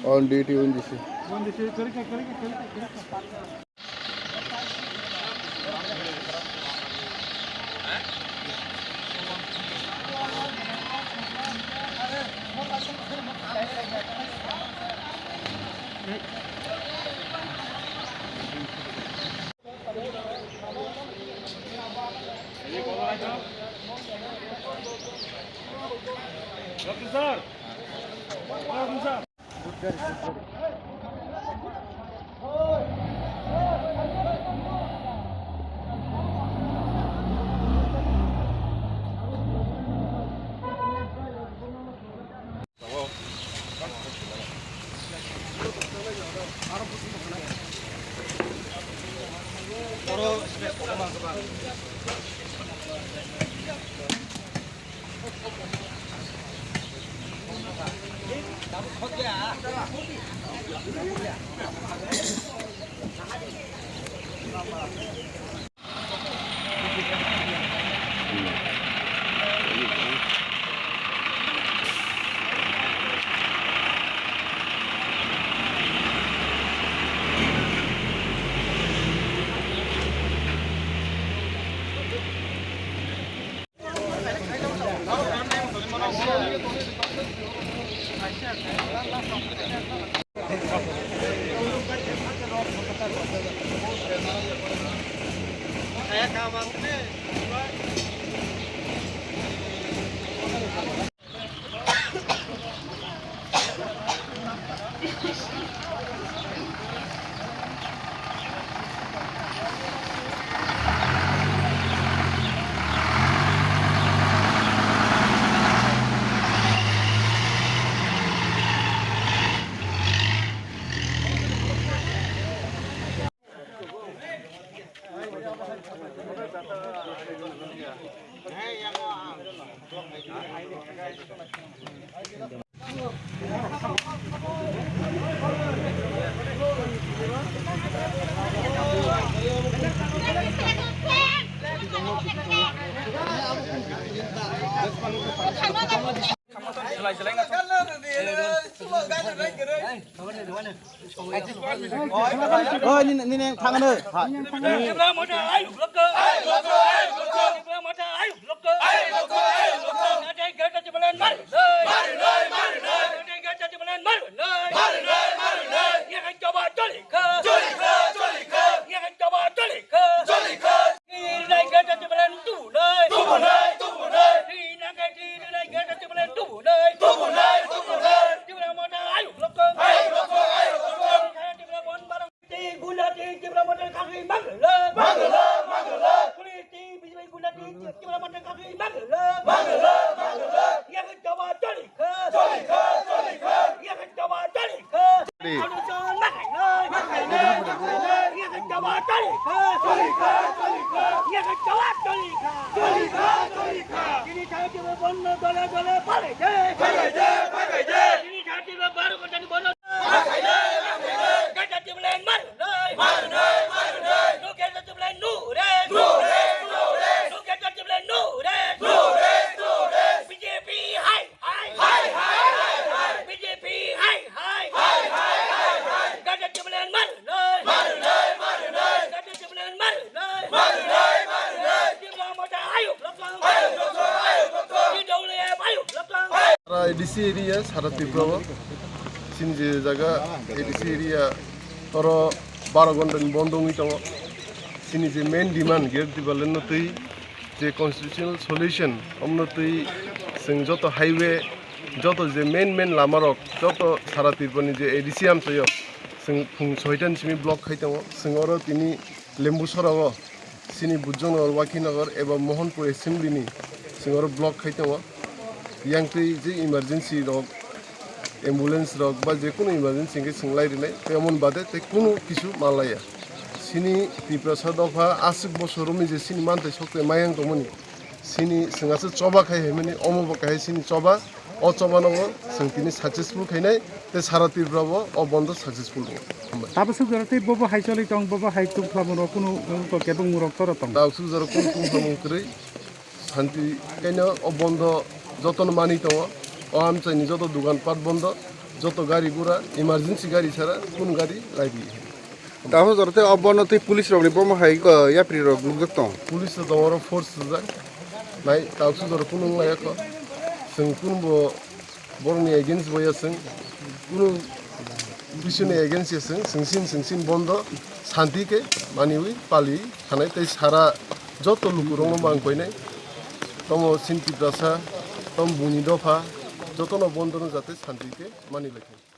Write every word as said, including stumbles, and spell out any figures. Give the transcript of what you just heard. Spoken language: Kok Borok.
On duty, on duty. Oi, nini, nini thangno. Tipra Motha ayuk lokto. Tipra Motha ayuk lokto. Nathai Greater Tipraland marinai. Nathai Greater Tipraland marinai. Yakhai choba cholikha. Cholikha, cholikha. Yakhai choba cholikha. Cholikha. Nathai Greater Tipraland tubunai. Tubunai, tubunai. Nathai Greater Tipraland tubunai. Tubunai, tubunai. Tipra Motha ayuk lokto. Ayuk lokto, ayuk lokto. Tipra Motha Ti guna ti Tipra Motha kakri mangala. Mangala, mangala. Police ti B J P guna ti Tipra Motha kakri mangala. Mangala, mangala. Yakhai choba cholikha. Cholikha, cholikha. Yakhai choba cholikha. Di. Anuson makai noi. Makai noi, makai noi. Yakhai choba cholikha. Cholikha, cholikha. Yakhai choba cholikha. Cholikha, cholikha. Tini thai Tipra bondo dole dole palai de. Palai de, palai de. Tini thai Tipra baro ghonta ni bondo. Greater Tipraland marinai. Marinai, marinai. No Greater Tipraland, no rest. No rest, no rest. No Greater Tipraland, no rest. No rest, no rest. B J P hai hai. Hai hai, hai hai. B J P hai hai. Hai hai, hai hai. Greater Tipraland marinai. Marinai, marinai. Greater Tipraland marinai. Marinai, marinai. Tipra Motha ayuk lokto. Ayuk lokto, ayuk lokto. T W F ayuk lokto. Sara A D C area, sara Tripura o. Chini je jaga A D C area, oro baro ghonta ni bondo wngwi tongo. Chini je main demand, Greater Tipraland no twi je constitutional solution, omno twi chwng joto highway, joto je main main lama rok, joto sara Tripura ni je A D C amchaio, chwng phung soita ni simi block khai tongo. Chwng oro tini Lembusora o, chini Bujongnagar, Wakhinagar eba Mohanpur assembly ni chwng oro block khai tongo. Yang twi je emergency rok, ambulance rok ba je kunu emergency hwnkhe chwng lai rwnai, tei omo ni bade tei kunu kisu ma laiya. Chini Tiprasa dopha aswk bosor romwi je chini manthai sokte mayang tongmani, chini chwng aswk choba khai hai mani, omo bo kahai chini choba. O choba no bo chwng tini successful khainai, tei sara Tripura bo o bondo successful wngo. Hambai. Tabaswk jora tei bobo hai choli tong, bobo hai tungphlamung rok kunu, uh, kebengmung rok toro tong. Tabaswk jora kunu tungphlamung kwrwi, santi kaino o bondo jotono manwi tongo. O amchaini joto dugan pat bondo. Joto gari gura, emergency gari sara, kun gari laibi. Tamo jora te obono tei police rokni bomo hai, uh, yapri rok nukjak tong. Police rok tongoro force sujak. Nai, tausu jora kunu wnglaiyakho. Chwng kunbo borokni against bo ya chwng. Kunu bisini against ya chwng. Chwngsin, chwngsin bondo. Santi ke maniwi pali thanai tei sara joto lukurokno mang koinai. Tomo sin Tiprasa, tom buni dopha, jotono bondo no jate santi ke mani lai.